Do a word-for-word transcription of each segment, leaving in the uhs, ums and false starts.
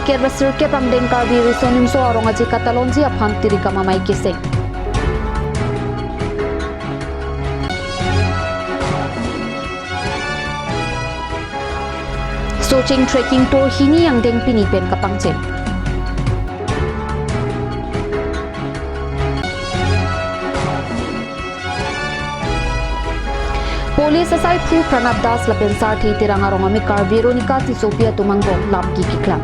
Phlikep ra sirkep angdeng Karbi Riso Nimso Arong Aje katalonji aphan Tirikam Amei keseng. Socheng trekking tour hini angdeng pini pen kapangcheng. Police asaiphu Pranab Das lapen sarthe Terang arong amei Karbi Veronica Tissopi atum angbong lamki keklang.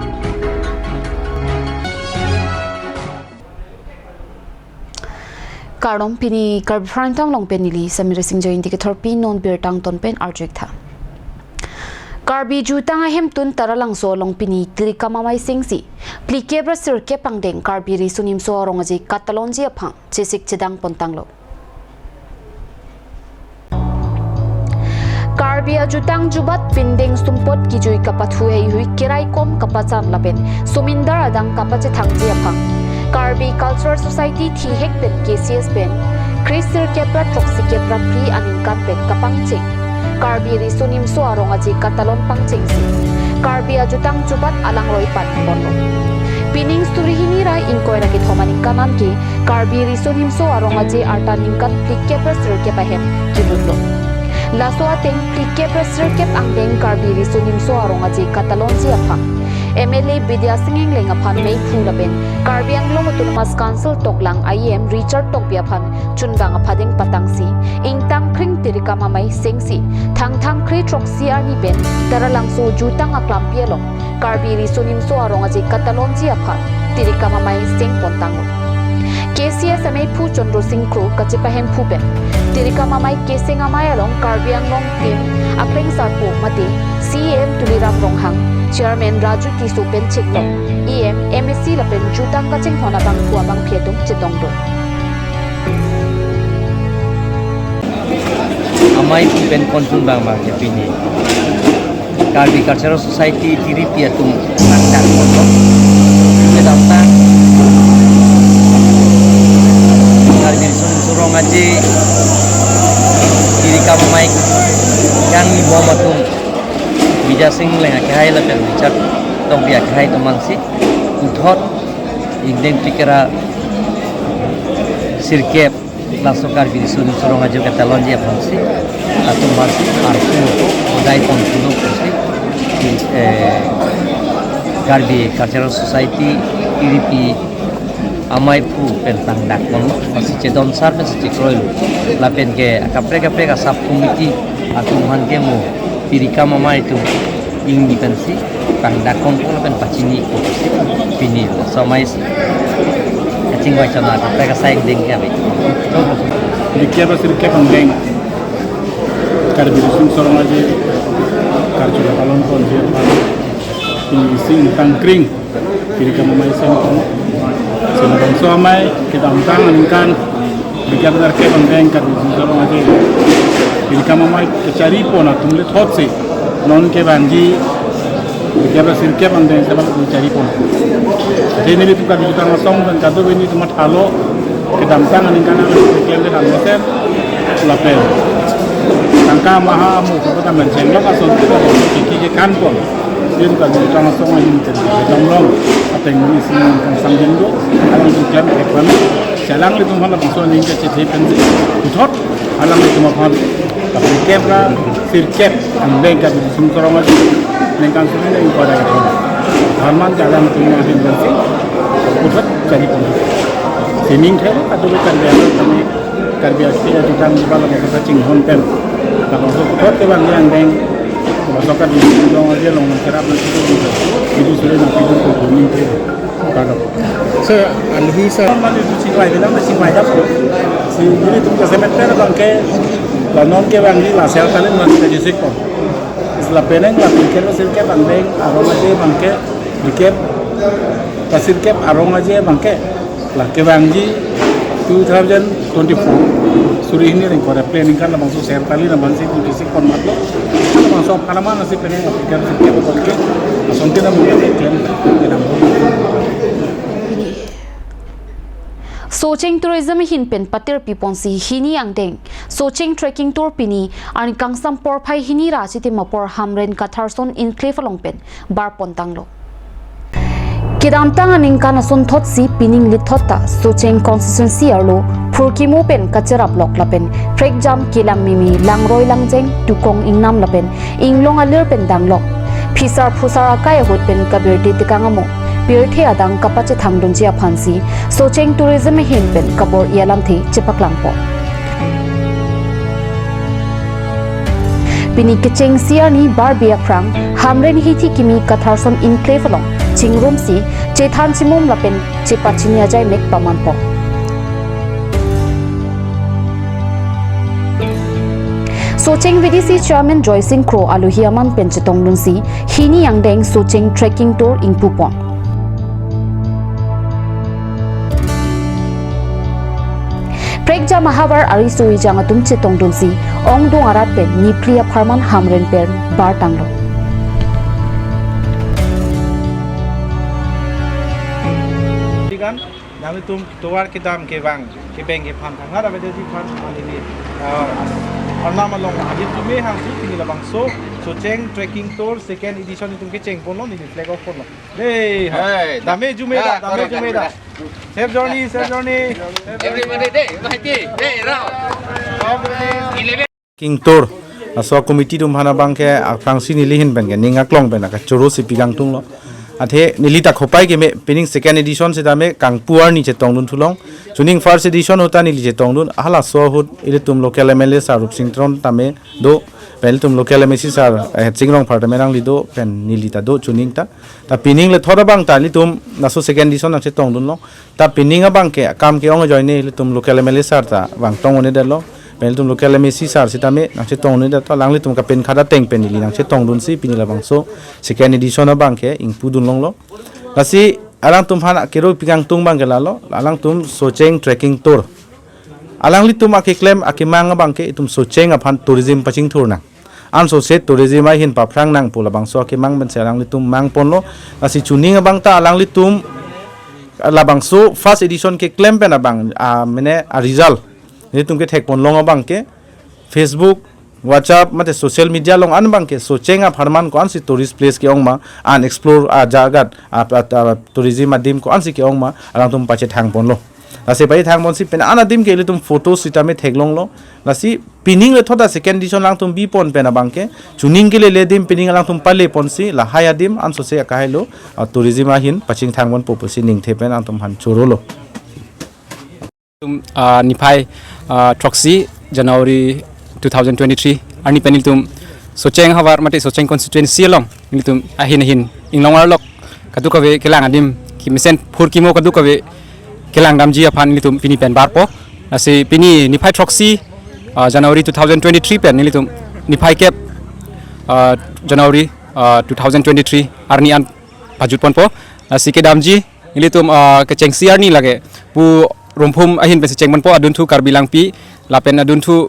Kardom, pini Karbi Prime Time along pen neli Samir Singh Jainti kethorpi, non birta angton pen arju-ik tha. Karbi jutang ahemtun Taralangso along pini Tirikam Amei sengsi phlikep ra sirkep angdeng Karbi Riso Nimso Arong Aje katalonji aphan chesik chedang pontanglo. Karbi ajutang jubat pindeng sumpot kijui kapathu heihui keraikom kapachan lapen sumindar adang kapachethangji aphan Karbi Cultural Society thihek pen K C S pen kre sirkep ra throksi kep ra phli aningkan pen kapangcheng Karbi Riso Nimso Arong Aje katalon pangchengsi Karbi ajutang jubat alangroi pan ponlo. Pining suri hini ra ingkoi ra kethom aningkan an ke Karbi Riso Nimso Arong Aje arta ningkan phlikep ra sirkep ahem kibutlo. Laso ateng phlikep ra sirkep angdeng Karbi Riso Nimso Arong Aje katalonji aphan M L A Bidya Sing Engleng aphan meiphu lapen Karbi Anglong Autonomous Council toklang I E M Richard Tokbi aphan chunbang aphadeng patangsi ingtangkring Tirikam Amei sengsi Thangthang kre throksi arni pen Taralangso jutang aklampi along Karbi Riso Nimso Arong Aje katalonji aphan Tirikam Amei seng pontanglo. K C S ameiphu Chandra Sing Kro kachepahemphu pen Tirikam Amei keseng amei along Karbi Anglong team akleng sarpo mate C E M Tuliram Ronghang, Chairman Raju Tisso pen chinglok E M, M A C lapen jutang kachinghon abangphu abangphi atum chetongdun. Amei pen konsun bang bang ke pini Karbi Cultural Society tiripi atum nangdak kono. Kedamtang Karbi Riso Nimso Arong Aje Tirikam Amei kangni bom atum Bidya Sing Engleng akehai lapen Richard Tokbi akehai atum mangsi puthot ingdeng phlikep ra sirkep laso Karbi Riso Nimso Arong Aje katalonji aphansi atum mas arpu dai pon pulo pusi, eh, Karbi Cultural Society tiripi ameiphu pen tangdak kono masi chedon sar pensi chekroilo lapen ke akaprek kaprek a sub committee atum aphan ke mo Tirikam Amei atum ingni pensi tangdak kono lapen pachini ko pini laso amei kachingvai chona kaprek asai angdeng ke ave. Phlikep ra sirkep angdeng Karbi Riso Nimso Arong Aje karju katalon ponji aphan pini isi ingtangkring Tirikam Amei seng kono. Sing bangso amei kedamtang aningkan phlikep ra sirkep angdeng Karbi Riso Nimso Arong Aje Tirikam Amei kachari pon atum le thotsi non kevangji phlikep ra sirkep angdeng sebab kachari pon. Jadi nelitum Karbi jutang asong pen kadokave nelitum mathalo kedamtang aningkan an keklem kedam mesen lapen tangka maha amu kepata mencheng lok ason kita kiki kekan pon. Nelitum Karbi jutang asong ahin pen kedam long ateng muni sing kangsam jenggo alangtum klem kekpan. Jalang nelitum hala bangso aning kachethe pensi puthot alanglitum aphan phlikep ra sirkep angdeng Karbi Riso Nimso Arong Aje ningkan suri ningkoi ra kethom. Tharman jalan tuma hin pensi puthot chari pon. Sining thelo kadokave Karbi Anglong kami Karbi aksi ajutang jubat labangso kachinghon pen labangso puthot kevangji angdeng labangso Karbi Anglong aje along nangkerap nangkitu. Bidi suri nangkitu ko kuning thelo. Kardom. Sir, alhi sir. Mane tu chingvai bilang na chingvai dap. Si nelitum ke semet pen abang ke la non kevangji la sel talin man ke jisik pon. Lapen la phlikep ra sirkep angdeng Arong Aje abang ke phlikep ra sirkep Arong Aje abang ke la kevangji two thousand twenty-four suri hini ring kore planning kan labangso sel talin abang si jisik pon matlo. Labangso aphan aman si penang la phlikep ra sirkep abang ke asontin amu ke klem kedam. Socheng tourism ahin pen patirpi ponsi hini angdeng Socheng trekking tour pini arni kangsam porphai hini ra Chitim apor Hamren Katharson Enclave along pen bar pontanglo. Kedamtang aningkan asonthotsi pining lithot ta Socheng constituency arlo phurkimo pen kacheraplok lapen prekjam kelang mimi langroi langjeng tukong ingnam lapen inglong alir pen danglok phisar phusar akai ahut pen kabirti tekang amo pirthe adang kapachethangdunji aphansi Socheng tourism ahin pen kabor-i alamthe chepaklangpo. Pini kechengsi arni Barbi aphrang Hamren hithi kimi Katharsom enclave along chingrumsi chethan chimum lapen chepachini ajai mek pamanpo. Socheng V D C Chairman Joysing Kro alohi aman pen chetongdunsi hini angdeng Socheng trekking tour ingpupon. Prekjam ahavar ariso ejang atum chetongdunsi ongdung arat pen niphli apharman Hamren pen bartanglo. Digan, nanglitum tovar kedam kevang kebeng kephan thangnar avedet aphan, ah, neli, ah, arnam along adim tume hangsi pini labangso Socheng trekking tour second edition itum kechengponlo, neli flag off ponlo. Hey, ha. Hey, dame jumeda, ya, dame correct, jumeda. Correct. Safe journey, safe journey. Everybody, dey, maiti, dey, rao. Safe journey. Eleven. Trekking tour. Laso committee atum aphan abangke aphrangsi neli ahin pen ke ning aklong pen kachoro si pikangtunglo. Athe neli ta khopai keme pining second edition sitame kangpu arni chetongdun thulong. Chuning first edition ahut ta neli chetongdun. Halaso ahut ilitum local M L A sir Rupsing Teron tame do. Pen ilitum local M A C sir, eh, Hetsing Rongphar tame nangli do. Pen neli ta do chuning ta. Ta pining lethot abang ta ilitum laso second edition nangchetongdunlo. Ta pining abangke akam ke-ong ajoine ilitum local M L A sir ta vangtong un-edetlo. Pen ilitum local M A C sir sitame nangchetong un-edet, alanglitum kapen khada teng pen neli nangchetongdunsi pini labangso second edition abangke ingpudun longlo. Lasi alangtum aphan kero pikangtung abangke lalo, alangtum Socheng trekking tour. Alanglitum akeklem akemang abangke itum Socheng aphan tourism pachingthur nang. Ansose tourism ahin paphrang nangpo labangso akemang pensi alanglitum mangponlo. Lasi chuning abang ta alanglitum labangso first edition keklem pen abang, ah, mane, ah, result nelitum kethekponlong abangke Facebook, WhatsApp, mate social media along an abangke Socheng apharman ko-ansi tourist place ke-ong ma, unexplored, ah, jagat, ah, ah, ah, tourism adim ko-ansi ke-ong ma, alangtum pachethangponlo. Lasi pachethangponsi pen an adim ke ilitum photo sitame theklonglo. Lasi pining lethot ta second edition alangtum bipon pen abangke chuning kelele adim pining alangtum paleponsi lahai adim ansose akahelo, ah, tourism ahin pachingthangponpo pusi ningthe pen alangtum aphan chorolo. Tum, ah, niphai, ah, throksi January two thousand twenty-three arni pen ilitum Socheng havar mate Socheng constituency along ilitum ahin ahin inglong arlok kadokave kelang adim kemesen phurkimo kadokave kelang damji aphan ilitum pini pen barpo. Lasi pini niphai throksi, ah, January two thousand twenty-three pen ilitum niphai kep, ah, January, ah, two thousand twenty-three arni an pajutponpo. Lasi kedamji ilitum, ah, kechengsi arni lake pu Rumphum ahin pensi chengponpo, adunthu Karbi Langpi lapen adunthu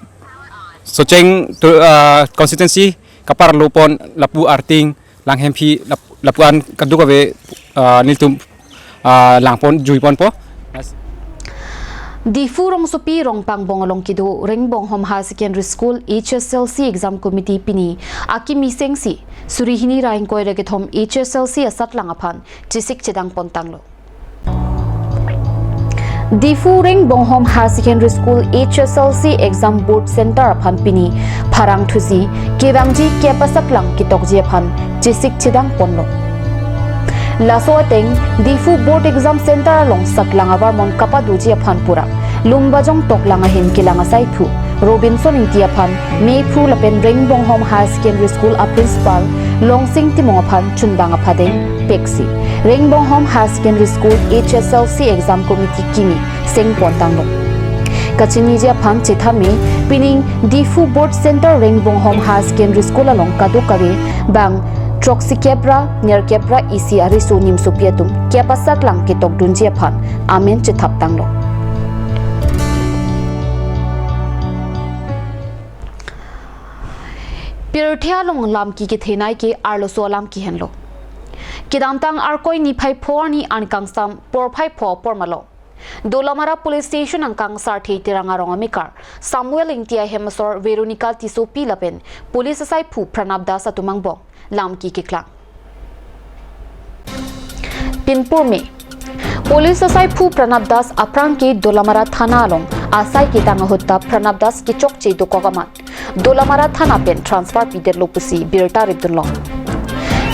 Socheng to, ah, constituency kaparlopon lapu Arting, Langhemphi, lap-, lapu-an kadokave, ah, nelitum, ah, langpon juiponpo. Diphu rongsopi Rongpangbong along kedo Rengbonghom Higher Secondary School H S L C Exam Committee pini akimi sengsi suri hini ra ingkoi ra kethom H S L C asatlang aphan chesik chedangpontanglo. Diphu Rengbonghom Higher Secondary School H S L C Exam Board Center aphan pini pharangthusi kevangji kep asatlang ketokji aphan chesik chedangponlo. Laso ateng Diphu Board Exam Center along satlang avarmon kapadoji aphan pura Lumbajong Toklang ahin kelang asaiphu Robinson Ingti aphan meiphu lapen Rengbonghom Higher Secondary School a Principal Longsing Timung aphan chunbang aphadeng peksi Rengbonghom Higher Secondary School H S L C Exam Committee kimi sengpontanglo. Kachiniji aphan chethame pining Diphu Board Center Rengbonghom Higher Secondary School along kadokave bang throksi kep ra nerkep ra isi ariso nimsopi atum kep asatlang ketokdunji aphan amen chethaptanglo. Pirthe along lamki kethenei ke arloso alam kehenlo. Kedamtang Arkoi niphai pho arni an kangsam porphai pho apor malom Dolamara Police Station angkang Sarthe Terang arong amekar Samuel Ingti ahem asor Veronica Tissopi lapen Police asaiphu Pranab Das atum angbong lamki keklang. Pinpur me. Police asaiphu Pranab Das aphrang ke Dolamara Thana along asai ketang ahut ta Pranab Das kechokche dokok amat Dolamara Thana pen transfer pidetlo pusi birta ripdunlo.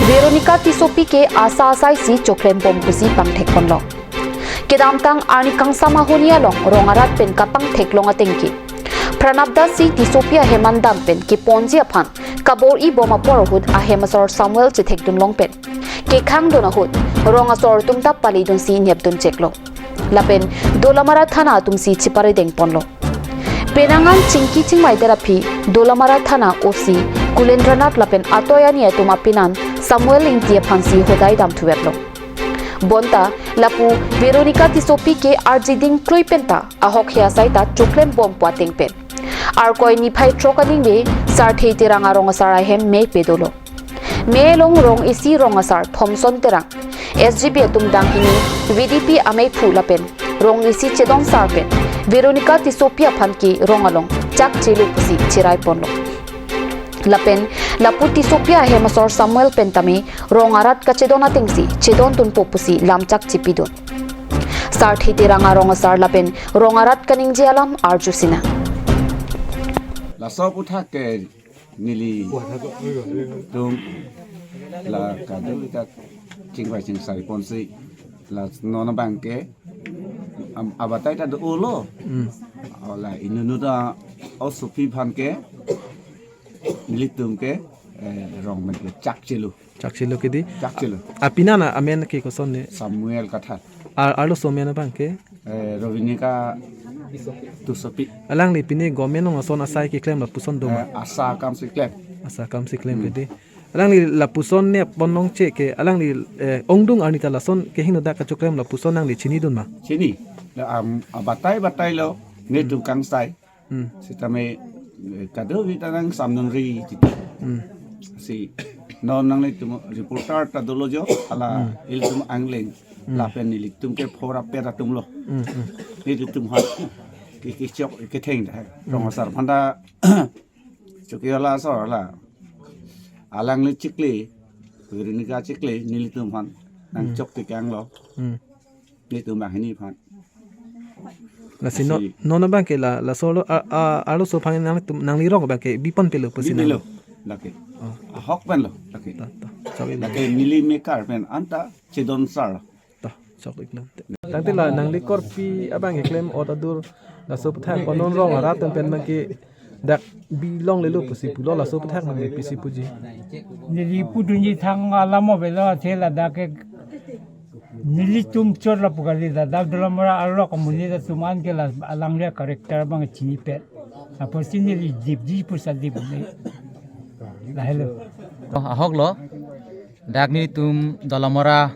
Veronica Tissopi ke asa asaisi choklembom pusi pangthekponlo. Kedamtang arni kangsam ahoni along rong arat pen kapangtheklong ateng ke Pranab Das si Tissopi ahem an dam pen keponji aphan kabor-ibom apor ahut ahem asor Samuel chethekdunlong pen kekhangdun ahut rong asor atum ta paledunsi nepduncheklo. Lapen Dolamara Thana atumsi chiparedengponlo. Penang an chingki chingmaidet aphi Dolamara Thana O C Kulendranath lapen atoi ani atum apinan Samuel Ingti aphansi hodai damthuvetlo. Bonta lapu Veronica Tissopi ke arjiding klui penta ahokhe asai ta choklembom pu ateng pen Arkoi niphai throk aningve Sarthe Terang arong asar ahem mei pedolo. Mei along rong isi rong asar Thomson Terang, S G B atum danghini V D P ameiphu lapen rong isi chedon sar pen Veronica Tissopi aphan ke rong along chakchelo pusi cheraiponlo. Lapen lapu Tissopi ahem asor Samuel pen tame rong arat kachedon atengsi chedonthupo pusi lamchak chipidun. Sarthe Terang arong asar lapen rong arat kaningje alam arjusinang. Laso aphuthak ke nelitum la kado ta chingvai chingsai ponsi la non abang ke am- abatai ta dolo. Hmm. Ola inunu ta osopi aphan ke nelitum ke, eh, rong pen ke chakchelo. Chakchelo kedi. Chakchelo. Apinan amen ke koson ne? Samuel Kathar. Ar arloso amen abang ke? Eh, Veronica Tissopi. Alangli pine government along ason asai keklem lapuson doma? Eh, asa akam si klem. Asa akam si klem. Hmm. Kedi. Alangli lapuson nepponlongche ke alangli, eh, ongdung arni ta lason kehingno dak kachoklem lapuson nangli chinidun ma? Chini. La am- abatai batailo netum kangsai. Hmm. Sitame, eh, kado vita nang samnun ri titi. Hmm. Si non nanglitum reporter ta dolo jo, hala Hmm. ilitum angling. Hmm. Lapen nelitum ke phora pera atumlo. Hmm, hmm. Nelitum ha ke ke chok ke theng da. Hmm. Rong asar aphan ta chok ke hala asor la. Alangli chikli, Veronica chikli, nelitum aphan nang Hmm. chok tekanglo. Hmm. Netum banghini aphan. Lasi non, Lasi non abang ke la, laso lo, a, a, arloso aphan nangtum, nangli rong abang ke biponpelo pusi nang. Bipelo. Lake. Oh. Ahok pen lo. Lake. Ta, ta. Chok-ik lo. Lake neli mekar pen anta chedon sar. Ta, chok-ik lo. Tangte la nangli korpi abang keklem ot adur laso aphuthak ko non rong arat atum pen abang ke dak bilonglelo pusi pulo, laso aphuthak nangli pisi puji? Neli pudunji thang alam avelo, athe ladak ke nelitum chot lapu kali, ladak Dolamara arlo amonit atum an ke la alangli character abang chinipet. Apotsi neli dipji pusi dip le. Lahelo. Oh, ahok lo. Dak netum Dolamara,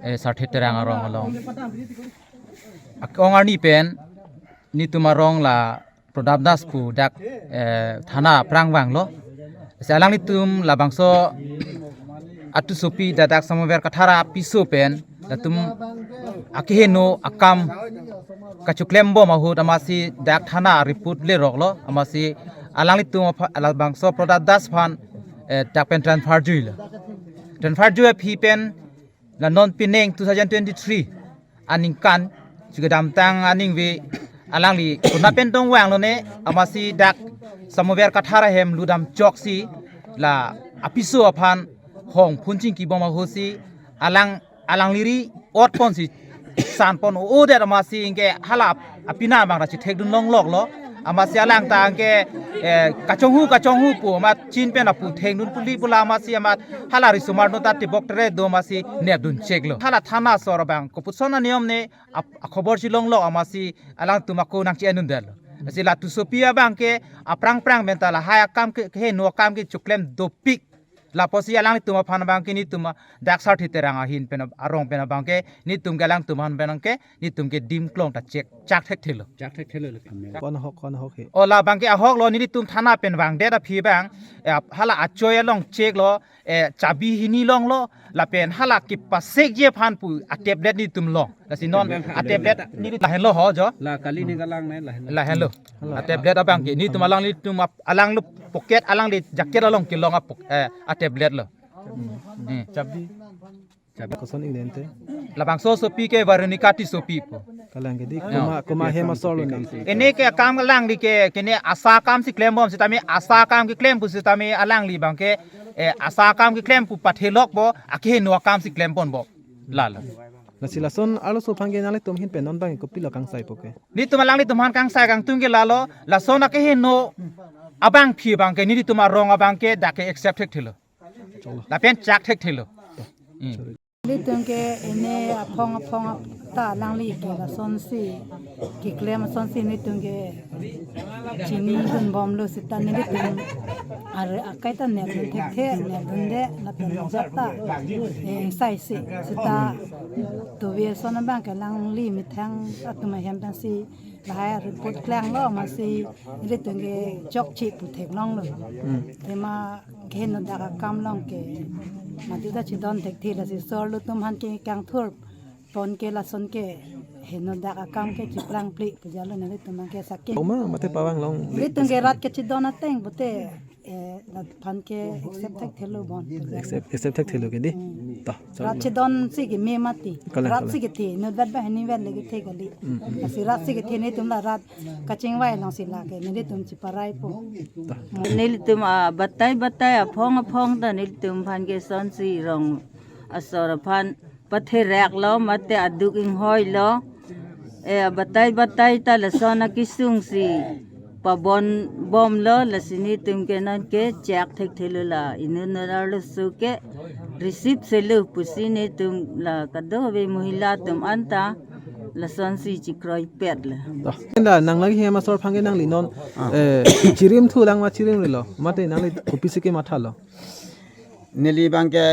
eh, Sarthe Terang arong along. Ak-ong arni pen netum arong la Pranab Das pu dak, eh, thana aphrang vanglo. Si alanglitum labangso a-Tissopi dak dak Samuel Kathar apiso pen latum akeheno akam kachoklembom ahut amatsi dak thana report leroklo, amatsi alanglitum apha- labangso Pranab Das aphan, eh, dak pen transfer juilo. Transfer jui aphi pen la non pining two thousand twenty-three aningkan, chu kedamtang aningve alangli konat pen tong vanglone, amatsi dak Samuel Kathar ahem ludam choksi la apiso aphan hong phun chingkibom ahutsi alang alangliri otponsi sanpon o-o det, amatsi anke hala apina abang ra chethekdun longloklo. Amatsi alang ta anke, eh, kachonghu kachonghu pu amat chin pen apu thengdun puli pula amatsi amat hala risomar no ta tebok tere do amatsi nepduncheklo. Hala thana asor abang kopuson aniyom ne ap- akhobor chilonglok amatsi alangtum ako nangchi-endundetlo. Lasi la Tissopi abang ke aphrang phrang pen ta lahai akam ke, keheno akam kechoklem dopik. Lapusi alanglitum aphan abang ke netum a dak Sarthe Terang ahin pen ab- arong pen abang ke netum ke alangtum aphan pen abang ke netum ke dim klong ta chek chak thekthelo. Chak thekthelo lake. Ko-an ahok, ko-an ahok he? O labang ke ahok lo, nelitum thana pen vangdet aphi abang, eh, hala achoi along cheklo, eh, chabi hini longlo, lapen hala kepasekji aphan pu a-tablet netum long. Lasi non tablet a-tablet tablet. Neli lahenlo ho jo. La kali ne kalang ne lahenlo. Lahenlo. Hala. A-tablet abang ke netum alanglitum ap- alanglo pocket, alangli jacket along kelong a pok- eh, a-tablet lo. Hmm. Chabi. Chabi koson ingnente? Labangso asopi ke Veronica Tissopi pu. Kalang ke di, ya, kuma, kuma hem asor lo nang. Ene ke akam alangli ke, kene ASHA akam si klembom sitame, ASHA akam keklem pu sitame alangli abang ke, eh, ASHA akam keklem pu pathelok bo, akeheno akam si klemponbom. Lalo. Lasi lason arloso aphan ke nanglitum ahin pen non abang kopilo kangsai po ke? Nelitum alanglitum aphan kangsai kangtung ke lalo, lason akeheno abangpi abang ke nelitum arong abang ke dak ke accept thekthelo. Lapen chak thekthelo. Hmm. Nelitum ke ene aphong aphong ta alangli ke lasonsi keklem asonsi nelitum ke chinidunbomlo seta nelitum ar akai ta nepdun thekthe, nepdunde lapen ajat ta, eh, sai si seta tuve ason abang ke alangli methang atum ahem pensi lahai report klanglo, amatsi nelitum ke chokche pu theklonglo. Hmm. Tema keheno dak akam along ke mati ta chidon thekthe, lasi arloso atum aphan ke kangthurpon ke lason ke heno dak akam ke chiplangple pu jalo nelitum aphan ke sakin. Oma mate pavang long. Nelitum ke rat kechidon ateng pute, eh, laphan ke accept thekthelo bon. Accept, accept thekthelo ke di. Hmm. Ta, rat chidon si keme mati. Kalang, rat kalang. Si kethe, inutvet banghini vet le kethe kali. Hmm. Lasi rat si kethe nelitum la rat kachingvai alongsi lake nelitum chiparaipo. Ta. Nelitum abatai batai aphong aphong ta nelitum aphan ke lasonsi rong asor aphan pathereklo mate aduk inghoilo. Eh, abatai batai ta lason akesung si pabonbomlo, lasi nelitum ke non ke chak thekthelo la inut arloso ke receive selo pusi nelitum la kadokave mohila atum anta lasonsi chikroipetlo. Enda nang lake hem asor aphan ke nangli non, eh, chirimthulang ma chirimrilo mate nangli kopisi kemathalo? Neli abang ke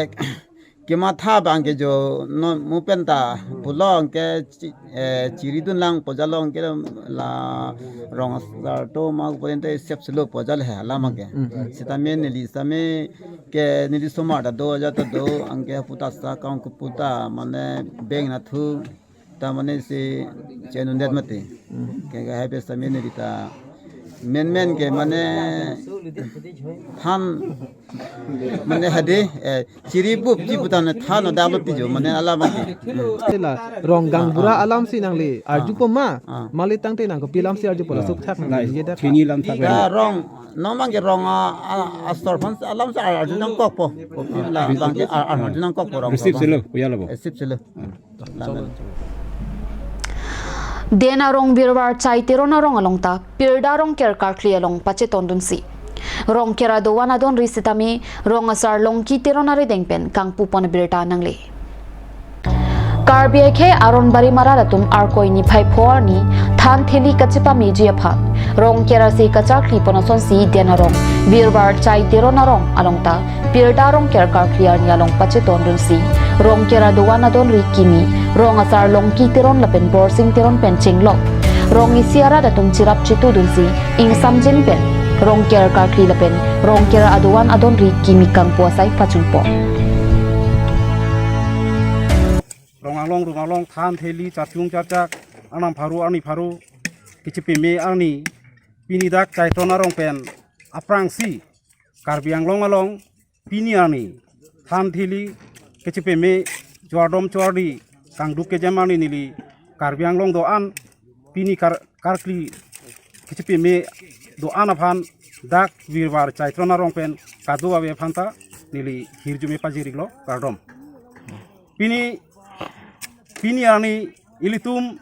kematha abang ke jo non mo pen ta pulo ke chi-, eh, chiridunlang pu jalo ke la rong asar atum ma pu pen ta accept selo pu jalo he alam ke. Mm, mm. Sitame neli sitame ke neli somar ta do ajat ta do, anke puta sa kaung keputa mane beng nathu ta mane si chenundet mati. Hmm. Ke kahai pen sitame neli ta menmen ke mane than mane hadi, eh, chiri bup ji putan than no dalo pijo mane alam mati. Hmm. Sila rong gaonbura, ah, ah, alamsi nangli arjupo ma? Ah. Mali tangte nang kopi alamsi arjupo, ah, laso athak nang, lai, ye dak chini alam thak. Ya, rong, non abang ke rong a, a, asor aphan alamsi arju nangkokpo. Kopi la abang ke ar, arju nangkokpo rong. Receive selo, puya labo. Receive selo. Den arong Birvar Chai Teron arong along ta pirda Rongker karkli along pachetondunsi Rongker adovan adonri sitame rong asar Longki Teron arideng pen kangpupon abirta nangle. Karbi akhei Aron Barim arat atum Arkoi niphai pho arni than theli kachepameji aphan Rongker ase kacharklipon asonsi den arong Birvar Chai Teron arong along ta pirda Rongker karkli arni along pachetondunsi Rongker adovan adonri kimi rong asar Longki Teron lapen Borsing Teron pen chenglok rong isi arat atum chirap chitudunsi ingsamjin pen Rongker karkli lapen Rongker adovan adonri kimi kangpu asai pachunpo. Rong anglong rong along than theli charchung charchak arnam pharo arni pharo kechepeme arni pini dak Chai Teron arong pen aphrangsi Karbi Anglong along pini arni than theli kechepeme chowardom chowardi kangduk kejem arni neli Karbi Anglong do-an pini kar, karkli kechepeme do-an aphan dak Birvar Chai Teron arong pen kadokave aphan ta neli hirjume pajiriklo, kardom. Pini, pini arni ilitum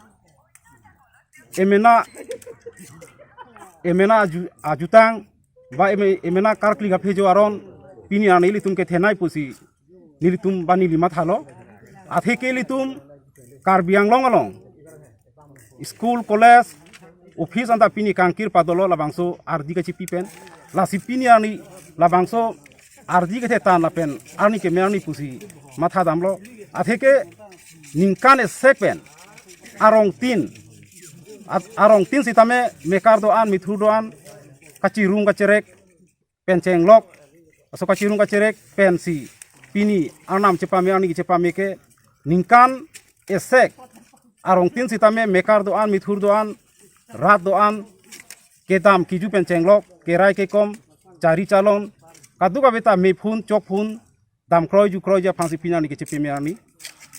emena, emena aju, ajutang ba eme, emena karkli kaphejo aron pini arni ilitum kethenei pusi nelitum ba neli mathalo. Atheke ilitum Karbi Anglong along school, college, office anta pini kangkir padolo labangso ardi kachepi pen. Lasi pini arni labangso ardi kethe tan lapen arni keme arni pusi mathadamlo. Atheke ningkan esek pen arongtin, at, arongtin sitame mekar do-an, mithur do-an, kachirung kacherek pen chenglok, aso kachirung kacherek pensi pini arnam chepame arni chepame ke ningkan esek arongtin sitame mekar do-an, mithur do-an, rat do-an, kedam kiju pen chenglok, kerai kekom, chari chalon, kadokave ta mephun chokphun damkroi jukroiji aphansi pini arni kechepeme arni.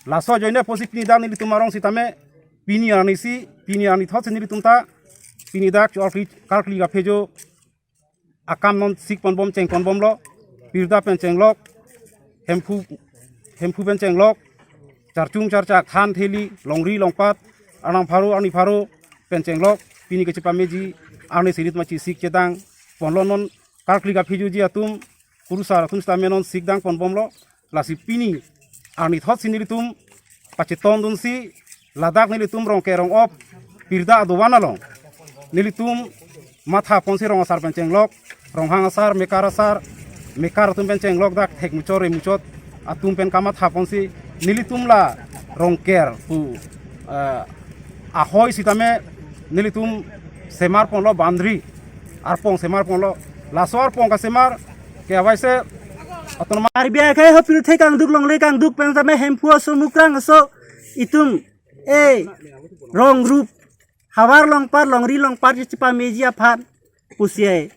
Laso ajoine pusi pini dak nelitum arong sitame pini arnisi, pini arni thotsi nelitum ta pini dak cho-, karkli, karkli kaphejo akam non sikponbom chengponbomlo, pirda pen chenglok, Hemphu, Hemphu pen chenglok, charchung charchak, than theli, longri longpat, arnam pharo, arni pharo pen chenglok, pini kachepameji arnisi nelitum achi sik chedangponlo. Non karkli kaphejoji atum, kurusar atum sitame non sikdangponbomlo. Lasi pini arni thotsi nelitum pachetongdunsi, ladak nelitum Rongker Rong-op pirda adovan along nelitum mathaponsi rong asar pen chenglok, ronghang asar, mekar asar, mekar atum pen chenglok, dak thek muchot re muchot atum pen kamathaponsi nelitum la Rongker pu, eh, ahoi sitame nelitum semarponlo, boundary arpong semarponlo. Laso arpong kasemar ke avaise autonomous Karbi akhei ho pirthe kangduk longle kangduk pen tame Hemphu aso, Mukrang aso, itum e rong rup, havar longpat, longri longpat chepameji aphan pusi e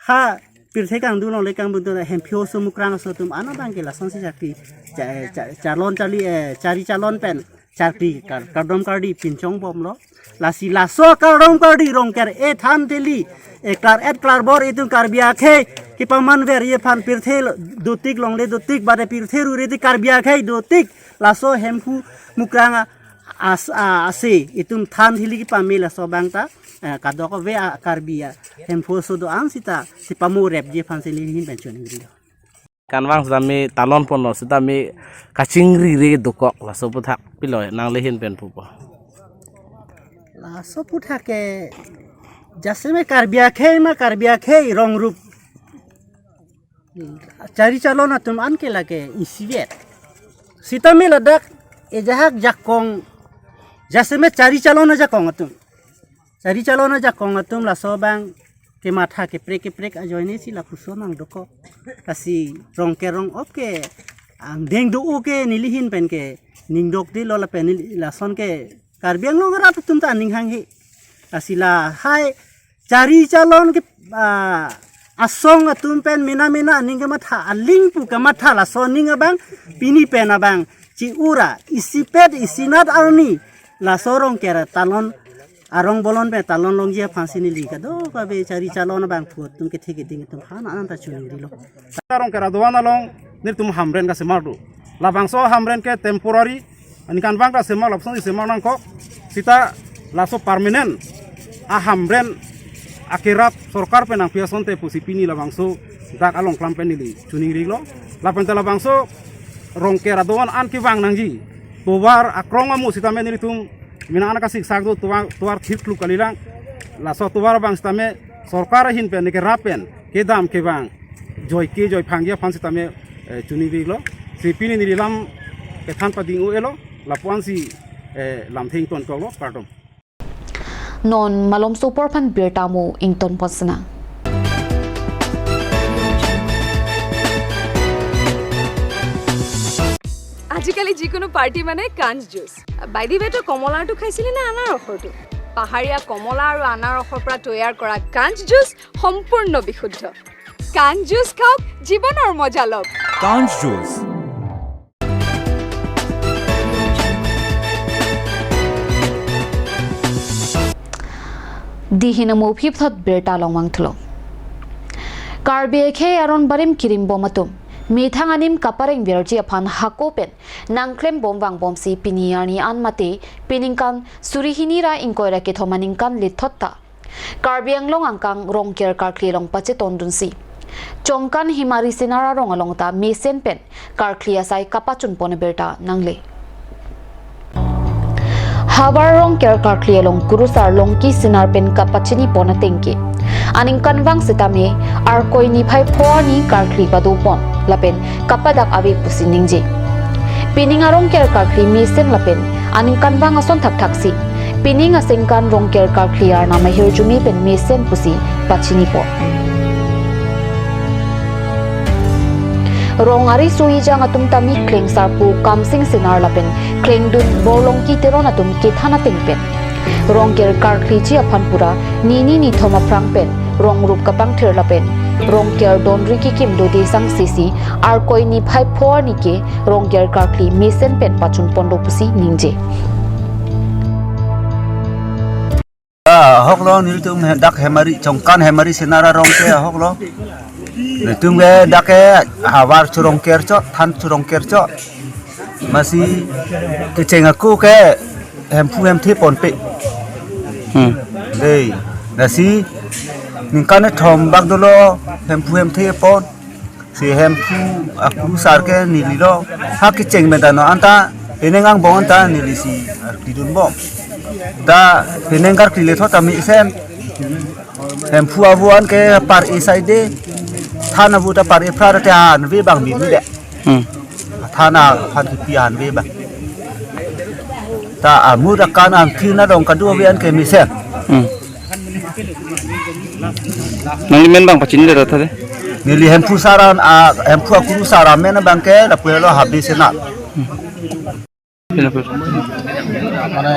ha pirthe kangduk longle kangduk pen Hemphu aso, Mukrang aso atum an abang ke lasonsi charkli, cha-, cha-, chalon charli, eh, chari chalon pen charkli kar-, kardom kardi pinchongbomlo. Lasi laso kardom kardi Rongker e than theli, e klar-et klarbor itum Karbi akhei kepamanverji aphan, pirthe dotik longle dotik bade pirthe ruriji Karbi akhei dotik laso Hemphu Mukrang a-, as-, a-, ase itum than theli kepame laso abang ta, eh, kadokave a-, Karbi a-, Hemphu aso do-an sita sipamo repji aphansi nelihin pen choningrilo. Kanvang sitame talonponlo, sitame kachingrire dokok, laso aphuthak pilo nanglihin pen pupo? Laso aphuthak ke jasemet Karbi akhei ma Karbi akhei rong rup chari chalon atum an ke lake isivet. Sitame ladak ejahak jakong, jasemet chari chalon ajakong atum. Chari chalon ajakong atum laso abang kematha keprek keprek ajoine si lapuson nangdokok. Lasi Rongker Rong-op ke angdeng do-o ke nelihin pen ke ningdokdelo, lapen neli-, lason ke Karbi Anglong arat atum ta aning hanghe. Lasi lahai chari chalon ke, ah, asong atum pen mena mena aning kematha, aling pu kematha, laso aning abang pini pen abang chi-ura, isipet isinat arni laso Rongker talon, arong bolon pen talon longji aphansi neli kadokave chari chalon abangphu atum kethe keding atum aphan an ta choningrilo. Rongker adovan along nelitum Hamren kasemar do. Labangso Hamren ke temporary, aningkanvang kasemar, lapusonsi semar nangkok. Sita laso permanent a-Hamren akerap sorkar pen nangpi asonte pusi pini labangso dak along klam pen neli choningrilo. Lapen ta labangso Rongker adovan an kevang nangji tovar akrong amo sitame nelitum mena an kasiksak do, tovar, tovar thirkluk kalilang. Laso tovar abang sitame sorkar ahin pen ne kerap pen kedam kevang joike joiphangji aphan sitame, eh, choningrilo. Si pini neli lam kethan pading-o-elo, lapu-ansi, eh, lamthe ingtonkoklo, kardom. Non malomso apor aphan birta mo ingtonpon sinang. আজিকালি যিকোনো পাৰ্টি মানে কাঞ্চ juice. By the ৱে, তই কমলাৰটো খাইছিলি নে আনাৰসৰটো? পাহাৰীয়া কমলা আৰু আনাৰসৰ পৰা তৈয়াৰ কৰা কাঞ্চ জুচ সম্পূৰ্ণ বিশুদ্ধ। কাঞ্চ জুচ খাওক, জীৱনৰ মজা লওক। কাঞ্চ juice. Dihin amo phipthot birta longmang thulo. Karbi akhei aron barim kirimbom atum methang anim kapareng verji aphan hako pen nangklembom vangbomsi pini arni an mate peningkan suri hini ra ingkoi ra kethom aningkan lethot ta Karbi Anglong angkang Rongker karkli along pachetongdunsi Chongkan Himari Sinar arong along ta mesen pen karkli asai kapachunpon abirta nangle. Havar Rongker karkli along kurusar Longki Sinar pen kapachinipon ateng ke aningkanvang sitame Arkoi niphai pho arni karkli padopon lapen kapadak ave pusi ningje. Pining a-Rongker karkli mesen lapen aningkanvang ason thakthaksi pining asengkan Rongker karkli arnam ahirjume pen mesen pusi pachinipon. Rong ari sui jang atum tame Klengsarpo Kamsing Sinar lapen Klengdun Borlongki Teron atum kethan ateng pen Rongker karkliji aphan pura nini nithom aphrang pen rong rup kapangthir lapen Rongker donri kekim dode sangse si Arkoi niphai pho arni ke Rongker karkli mesen pen pachun pon do pusi ningje. Ah, ahok lo, nelitum he-, dak Hemari, Chongkan Hemari Senar arong ke ahok lo. Nelitum ke dak ke havar chorong kerchot, than chorong kerchot. Masi kecheng ako ke hemphu hemthe ponpe. Hmm. Dei, lasi ningkan kethom bak dolo hemphu hemthe pon. Si hemphu akuru sar ke neli lo. Ha kecheng medano anta, penang angbong anta neli si arkli dunbom. Ta penang karkli le thot ami sen. Hemphu avu an ke par-e side. Than avu ta par-e phra ta an ve bang bi mi de. Hmm. Than a phan kipi an ve bang. Ta amu ta kan an kina dong kadu ve an ke mesen. Hmm. Nangli men bang pachini de ta de. Neli hemphu sar an a hemphu akuru sar amen bang ke lapu lo Habe Senar. Pila pila. Mane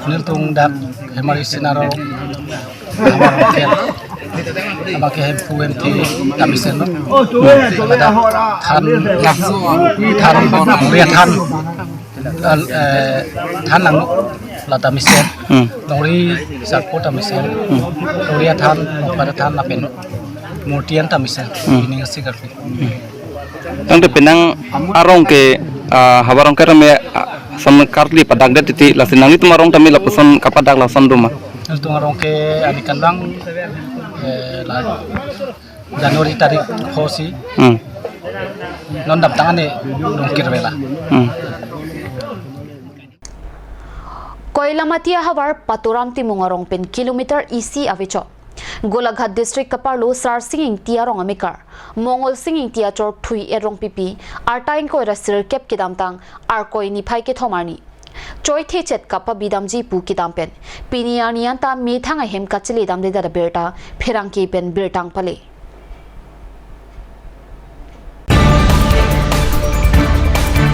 nelitum dak Hemari Senar arong. Abang ke hemphu hemthe ta mesen lo. Ladak than, than bor, Rongri athan. Al, eh, than lang lo, la ta mesen. Hmm. Rongri sarpo ta mesen. Hmm. Rongri athan, Rongpat athan lapen murti an ta mesen. Hmm. Pining asi karkli. Hmm. Tangte penang arong ke, ah, havar arong ke rame, ah, sam karkli padak det titi, lasi nanglitum arong tame lapuson kapadak lason doma. Nelitum arong ke ani kan bang, eh, la January tarik pho si. Hmm. Non damtang ani Rongker vela. Hmm. Koilamati ahavar Paturam Timung arong pen kilometer isi avechot. Golaghat district kaparlo Sarsing Ingti arong amekar Mongol Sing Ingti achor Thui Erongpipi arta ingkoi ra sirkep kedamtang Arkoi niphai kethom arni choi thechet kapabidamji pu kedam pen pini arni anta methang ahem kachele damde dada birta pherangke pen birta pale.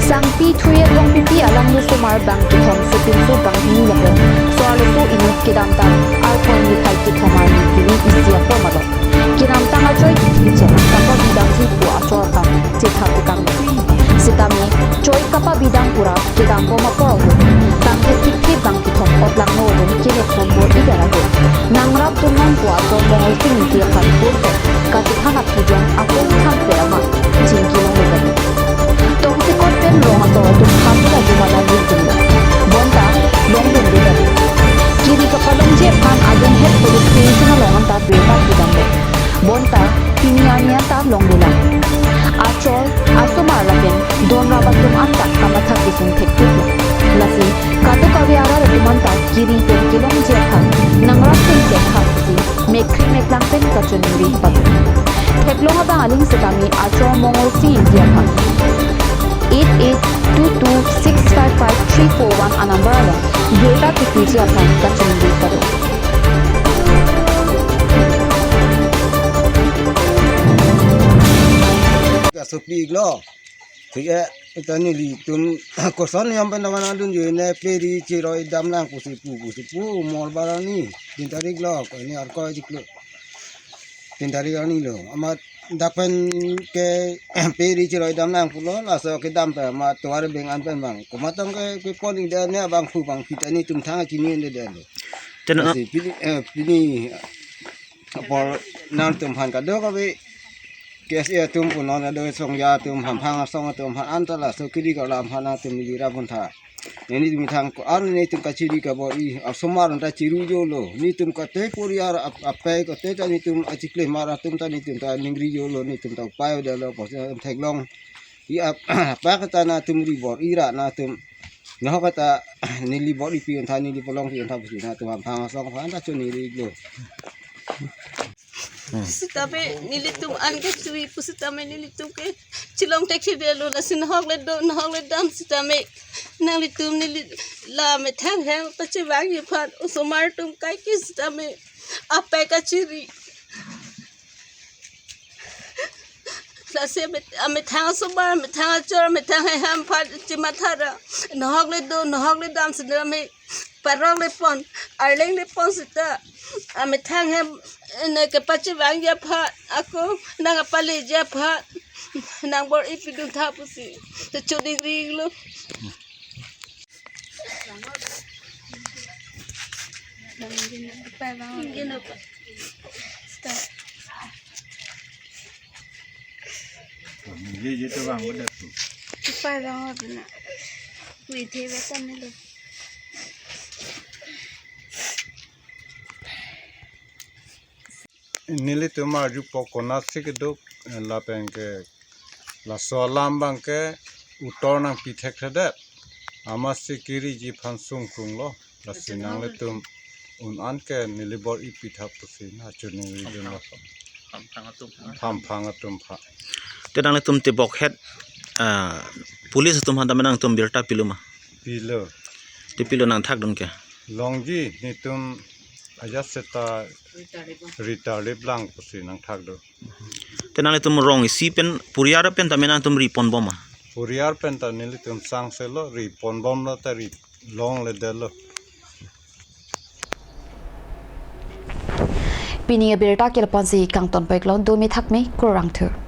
Sangpi Thui Erongpipi alangli osomar bang kethom, sopinso bang hini lapen so-arloso inut kedamtang Arkoi niphai kethom arni kiri isi apor malom kedamtang achoi thechet kapabidamji pu achor aphan chetha tukang. Sitame choi kapabidam pura kedambom apor ahut tangte thik thik bang kethom otlak no dun kele thom bor-i dara ahut nangrap dunnon pu achor Mongol Sing Ingti aphan kurte kachethan aphi jong akung thang pera ma chingki longlo. Tongsekot pen rong ator atum khapura jumala lingdunlo. Bonta longdunlo. Kiri kapalongji aphan agen het police station along anta birta pidamlo. Bonta pini arni anta longdunlo. Achor, asomar lapen donrap atum anta kamatha kesung thekthik lo. Lasi kadokave arat atum anta kiri pen kelongji aphan nangrap pen kekha si mekkri meklang pen kachiningri pado. Theklong abang aling setame achor Mongol Sing Ingti aphan eight eight two two six five five three four one anumber along birta thekji aphan kachiningri pado. Kasopi iglo. Thik e, ita nelitum koson yam pen daman adun jo ne peri chiroi dam lang pusi pu pusi pu mol barani. Tin tarik lo, ko ini Arkoi chiklo. Tin tarik arni lo. Amat dak pen ke peri chiroi dam lang pulo, laso kedam pe amat tovar beng an pen bang. Komat tong ke, ke pon ing de ne bang phu bang phit ani tum thang chini de de lo. Chana. Lasi pini, eh, pini apor nangtum aphan kadokave K S A atum punon ado songja atum hamphang asong atum aphan anta laso kiri kalam aphan atum neli rap puntha. Nelitum methang ko-an nelitum kachiri kabor-i asomar anta chiru jolo. Nelitum kate poriar ap-, apai kate ta nelitum achikle mar atum ta nelitum ta ningri jolo nelitum ta upai dalo pos theklong. I ap-, apa kata natum ri bor-i ra natum. Nahok kata neli bor-i pi untha neli polong pi untha pusi natum hamphang asong aphan ta choningri lo. Sitame nelitum an ke chui pu sitame nelitum ke chilong thekthedetlo lasi nahok le do nahok le dam sitame nanglitum neli la methang hem pachevangji aphan osomar atum kaike sitame apai kachiri. Lasi met-, amethang asomar, amethang achor, amethang heham aphan chimatha ra. Nahok le do, nahok le dam sitame parong le pon, arleng le pon sita. Amethang hem, Nang kepachevangji aphan, ako nang kapaleji aphan, nang bor-i pidun tha pusi, choningri lo. Ye, ye to bang udah tu. Pai bang udah na. Wih, dia betul ni lo. Nelitum arjupo konatsi keduk, eh, lapen ke laso alam abang ke utor nangpi thekthedet. Amatsi kiriji aphan sungkrung lo. Lasi nanglitum un-an ke neli bor-i pitha pusi nang choningri dun lo. Hamphang atum. Hamphang atum aphan. Te nanglitum tebok het, ah, police atum aphan tame nangtum birta pilo ma? Pilo. Te pilo nangthak dun ke? Longji, netum ajat seta ri tarlip lang pusi nangthak dun. Te nanglitum rong isi pen, puriar pen tame nangtum ri ponbom ma? Puriar pen ta nelitum sangselo, ri ponbom lo ta ri longledetlo. Pini abirta ke lapu-ansi kangton pek lo, domi thakme, kurvangthu.